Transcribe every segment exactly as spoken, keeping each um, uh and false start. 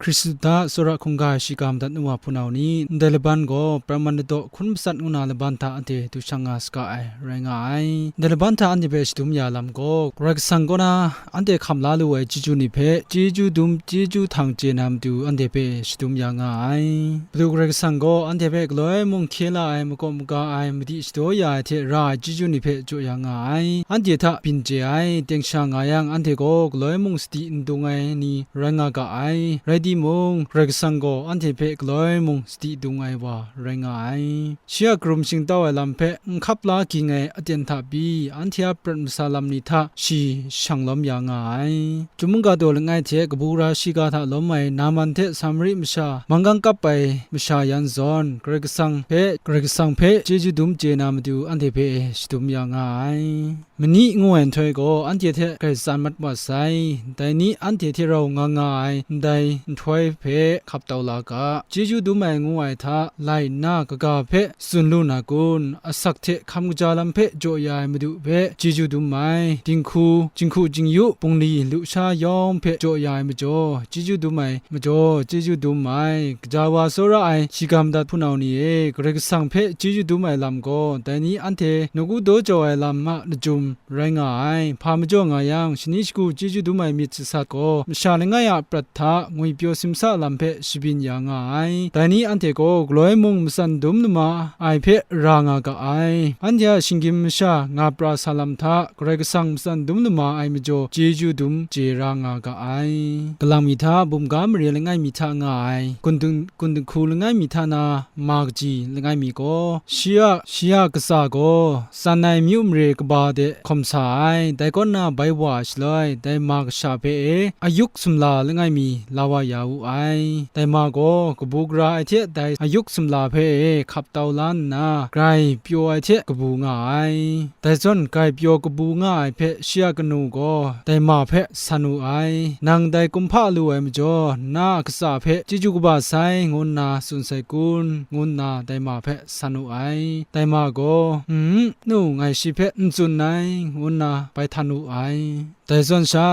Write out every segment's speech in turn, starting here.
Hkristu hta tsawra hkungga ai shiga madat nu wa hpunau ni, ndai laban gaw prat man ladaw hkun matsat ngu na laban hta anhte du shang nga saga ai, rai nga ai. Ndai laban hta anhte hpe shadum ya lam gaw, Karai Kasang kaw na anhte hkam la lu ai chyeju ni hpe, chyeju dum, chyeju htang chye na matu anhte hpe shadum ya nga ai. Madu Karai Kasang gaw anhte hpe galoi mung hkye la ai, makaw maga ai, madi shadaw ya ai hte ra ai chyeju ni hpe jaw ya nga ai. Anhte hta byin chye ai, teng sha nga yang, anhte gaw galoi mung sadi n dung ai ni rai nga ga ai. Rai timung, Karai Kasang gaw anhte hpe galoi mung sadi dung ai wa rai nga ai. Shi a karum shingtau ai lam hpe n hkap la ging ai aten hta pyi, anhte a prat masa lam ni hta shi shang lawm ya nga ai. Chyum mungga daw langai hte kabu gara shiga hta lawm ai Naman hte Samari masha manggang kap ai masha yan zawn, Karai Kasang hpe, Karai Kasang hpe chyeju dum chye na matu anhte hpe shadum ya nga ai. Mani ngu ai nhtoi gaw anhte hte grai tsan mat wa sai. Dai ni anhte hte rau nga nga ai ndai nhtoi hpe hkap tau la ga. Chyeju dum ai ngu ai hta lai nna kaga hpe tsun lu na kun? Asak hte hkam kaja lam hpe jaw ya ai Madu hpe chyeju dum ai. Dinghku, jinghku jingyu, bungli lusha yawng hpe jaw ya ai majaw, chyeju dum ai majaw, chyeju dum ai. Gaja wa tsawra ai shiga madat hpunau ni e, Karai Kasang hpe chyeju dum ai lam gaw, dai ni anhte nawku daw jaw ai lam a lachyum rai nga ai. Hpa majaw nga yang, shani shagu chyeju dum ai myit sasat gaw, masha langai a prat hta ngwipyaw simsa lam hpe shabyin ya nga ai. Dai ni anhte gaw galoi mung matsan dum nama ai hpe ra nga ga ai. Anhte a shinggyim masha nga pra sa lam hta, Karai Kasang matsan dum nama ai majaw, chyeju dum chye ra nga ga ai. Galang mi hta bumga mare langai mi hta nga ai, kun dinghku langai mi hta na ma kaji langai mi gaw, shi a, shi a katsa gaw, tsan ai myu mare kaba de hkawm sa ai. Dai kaw nna bai wa ai shaloi, dai ma kasha hpe e, ayuk sumla langai mi la wa ya wu ai. Dai ma gaw kabu gara ai hte dai ayuk sumla hpe e hkap tau la nna, grai pyaw ai hte kabu nga ai. Dai zawn grai pyaw kabu nga ai hpe shi a kanu gaw dai ma hpe san wu ai. Nang dai kumhpa lu ai majaw, na a katsa hpe chyeju kaba sai, ngu nna tsun sai kun? Ngu nna dai ma hpe san wu ai. Dai ma gaw, "N-, nu, ngai shi hpe n tsun ai," ngu nna bai htan wu ai. Dai zawn sha,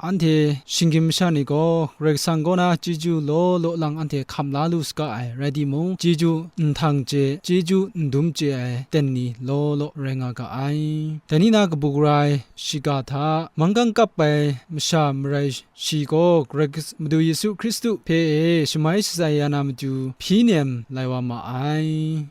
anhte shinggyim masha ni gaw Karai Kasang kaw na chyeju law law lang anhte hkam la lu saga ai, rai timung, chyeju n htang chye, chyeju n dum chye ai ten ni law law rai nga ga ai. Dai ni na kabu gara ai shiga hta, manggang kap ai masha marai shi gaw Grai Kas-, Madu Yesu Hkristu hpe e shamai shatsai ya na matu hpyi nem lai wa ma ai.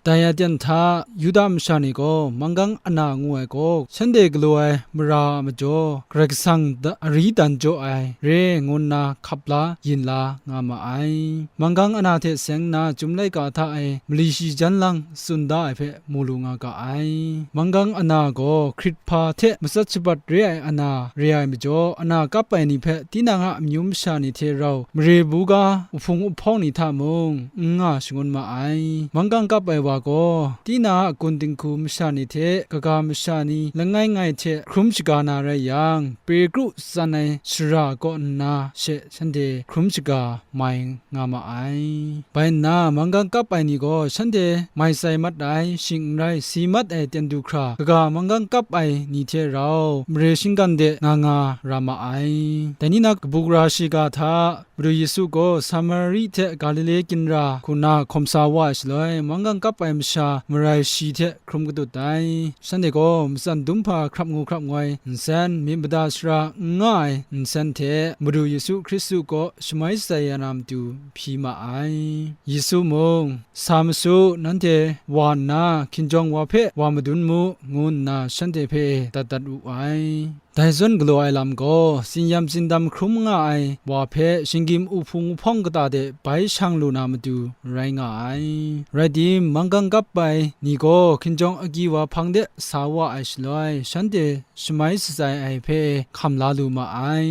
Dai aten hta, Yuda masha ni gaw manggang ana ngu ai gaw, shanhte galaw ai mara a majaw, Karai Kasang da-, ari dan jaw ai re, ngu nna hkap la yin la nga ma ai. Manggang ana hte seng nna, Chyum laika hta e mali shi jan lang tsun da ai hpe mu lu nga ga ai. Manggang ana gaw hkrit hpa hte matsat shabat re ai ana re ai majaw, ana kap ai ni hpe tinang a amyu masha ni hte rau mare buga uhpung uhpawng ni hta mung n nga shangun ma ai. Manggang kap ai wa gaw, tinang a kun dinghku masha ni hte kaga masha ni langai ngai hte hkrum shaga na rai yang, Petru tsan ai shara kaw nna she shanhte hkrum shaga mai nga ma ai. Bai nna, manggang kap ai ni gaw shanhte mai tsai mat ai, shing n rai, si mat ai ten du hkra, kaga manggang kap ai ni hte rau mare shinggan de nga nga ra ma ai. Dai ni na kabu gara shiga hta, Madu Yesu gaw Samari hte Galile ginra hku na hkawm sa wa ai shaloi, manggang kap ai masha marai shi hte hkrum kadut ai. Shanhte gaw matsan dum hpa hkrap ngu hkrap ngoi nsen, myit mada sara n nga ai nsen hte Madu Yesu Hkristu kaw shamai shatsai ya na matu hpyi ma ai. Yesu mung, "Sa masu, nanhte wa nna hkinjawng wa hpe wa madun mu," ngu nna shanhte hpe dat dat wu ai. Dai zawn galaw ai lam gaw, tsin-yam tsindam hkrum nga ai wa hpe shinggyim uhpung uhpawng kata de bai shang lu na matu rai nga ai. Rai tim, manggang kap ai ni gaw hkinjawng agyi wa hpang de sa wa ai shaloi, shanhte shamai shatsai ai hpe hkam la lu ma ai.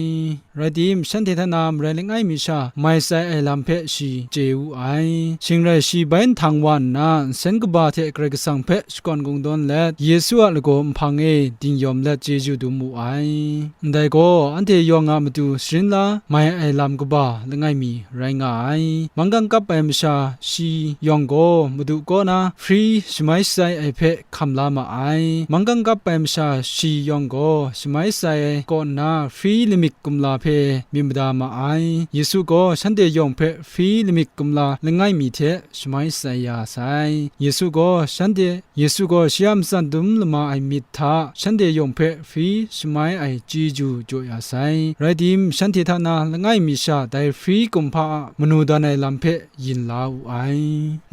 Rai tim, shanhte hta na marai langai mi sha mai tsai ai lam hpe shi chye wu ai. Shing rai, shi bai nhtang wa nna, nsen kaba hte Karai Kasang hpe shakawn kungdawn let, Yesu a lagaw nhpang e ding yawm let chyeju dum wu ai. ai. Ndai gaw anhte yawng a matu sharin la mai ai lam kaba langai mi rai nga ai. Manggang kap ai masha shi yawng gaw Madu kaw na hpri shamai shatsai ai hpe hkam la ma ai. Manggang kap ai masha shi yawng gaw shamai shatsai ai kaw nna hpri lamik kumla hpe myit mada ma ai. Yesu gaw shanhte yawng hpe hpri lamik kumla langai mi hte shamai shatsai ya sai. Yesu gaw shanhte, Yesu gaw shi a matsan dum lama ai myit hta shanhte yawng hpe hpri shamai ai chyeju jaw ya sai. Rai tim, shanhte hta na langai mi sha dai hpri kumhpa a manu dan ai lam hpe yin la wu ai.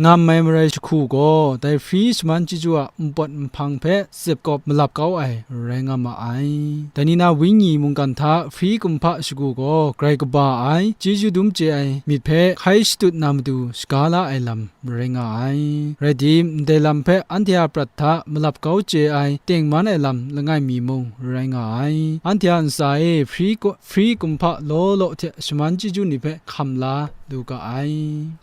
Ngam ai marai jahku gaw dai hpri shaman chyeju a npawt nhpang hpe tsep kawp malap kau ai rai nga ma ai. Dai ni na wenyi mungkan hta hpri kumhpa shagu gaw grai kaba ai, chyeju dum chye ai myit hpe hkai shatut na matu shaga la ai lam rai nga ai. Rai tim, ndai lam hpe anhte a prat hta malap kau chye ai tengman ai lam langai mi mung rai nga ai. Anhte a ntsa e hpri ku-, hpri kumhpa law law hte shaman chyeju ni hpe hkam la lu ga ai.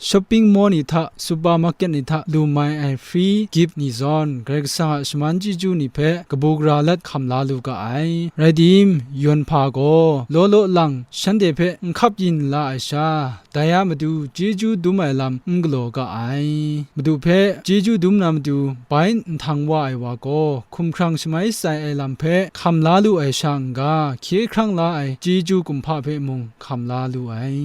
Shopping mall ni hta, supermarket ni hta lu mai ai hpri gip ni zawn, Karai Kasang a shaman chyeju ni hpe kabu gara lat hkam la lu ga ai. Rai tim, yawn hpa gaw law law lang shanhte hpe n hkap yin la ai sha, dai a matu chyeju dum ai lam n galaw ga ai. Madu hpe chyeju dum na matu bai nhtang wa ai wa gaw, hkumhkrang shamai shatsai ai lam hpe hkam la lu ai sha n-ga, hkye hkrang la ai chyeju kumhpa hpe mung hkam la lu ai.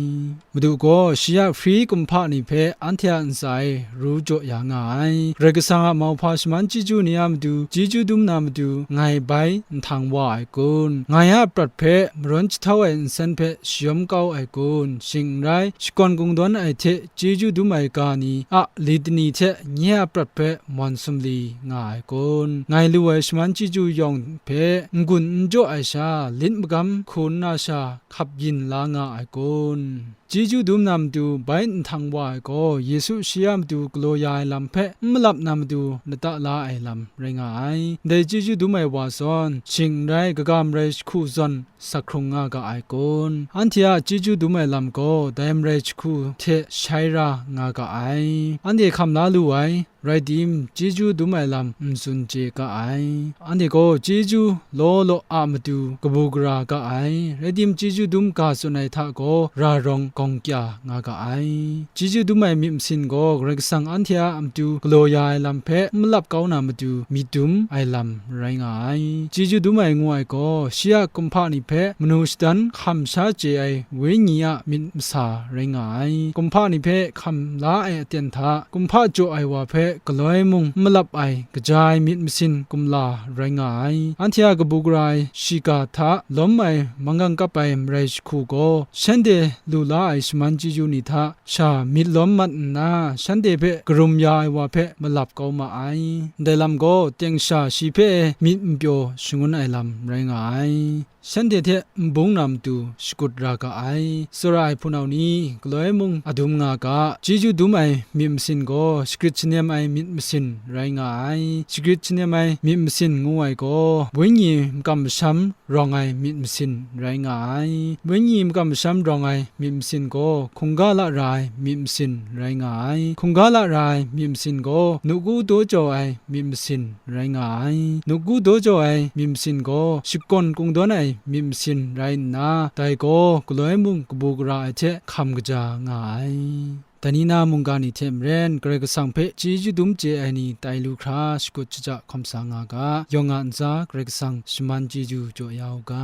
Madu gaw shi a hpri kumhpa ni hpe anhte a ntsa e ru jaw ya nga ai. Karai Kasang a mauhpa shaman chyeju ni a matu chyeju dum na matu ngai bai nhtang wa ai kun? Ngai a prat hpe marawn jahtau ai nsen hpe shayawm kau ai kun? Shing n rai, shakawn kungdawn ai hte chyeju dum ai ga ni a litani hte nye a prat hpe mawn sumli nga ai kun? Ngai lu ai shaman chyeju yawng hpe n-gun n jaw ai sha, lit magam hku nna sha hkap yin la nga ai kun? Chyeju dum na matu bai nhtang wa ai gaw, Yesu shi a matu galaw ya ai lam hpe n malap na matu lata la ai lam rai nga ai. Ndai chyeju dum ai wa zawn, shing n rai, kaga marai jahku zawn sak hkrung nga ga ai kun? Anhte a chyeju dum ai lam gaw, dai marai jahku hte shai ra nga ga ai. Anhte hkam la lu ai, rai tim, chyeju dum ai lam n tsun chye ga ai. Anhte gaw chyeju law law a matu kabu gara ga ai, rai tim, chyeju dum ga tsun ai hta gaw ra rawng gawng kya nga ga ai. Chyeju dum ai myit masin gaw Karai Kasang anhte a matu galaw ya ai lam hpe n malap kau na matu myit dum ai lam rai nga ai. Chyeju dum ai ngu ai gaw, shi a kumhpa ni hpe manu shadan hkam sha chye ai wenyi a myit masa rai nga ai. Kumhpa ni hpe hkam la ai aten hta, kumhpa jaw ai wa hpe galoi mung n malap ai kaja ai myit masin kumla rai nga ai. Anhte a kabu gara ai shiga hta lawm ai manggang kap ai marai jahku gaw, shanhte lu la ai shaman chyeju ni hta sha myit lawm mat nna, shanhte hpe karum ya ai wa hpe malap kau ma ai. Ndai lam gaw, teng sha shi hpe myit n pyaw shangun ai lam rai nga ai. Shanhte hte n bung na matu shakut ra ga ai. Tsawra ai hpunau ni, galoi mung a dum nga ga. Chyeju dum ai myit masin gaw shagrit shanem ai myit masin rai nga ai. Shagrit shanem ai myit masin ngu ai gaw, wenyi makam masham rawng ai myit masin rai nga ai. Wenyi makam masham rawng ai myit masin gaw hkungga la ra ai myit masin rai nga ai. Hkungga la ra ai myit masin gaw nawku daw jaw ai myit masin rai nga ai. Nawku daw jaw ai myit masin gaw shakawn kungdawn ai myit masin rai nna, dai gaw galoi mung kabu gara ai hte hkam kaja nga ai. Dai ni na mungga ni hte maren Karai Kasang hpe chyeju dum chye ai ni tai lu hkra shakut shaja hkawm sa nga ga. Yawng a ntsa Karai Kasang shaman chyeju jaw ya u ga.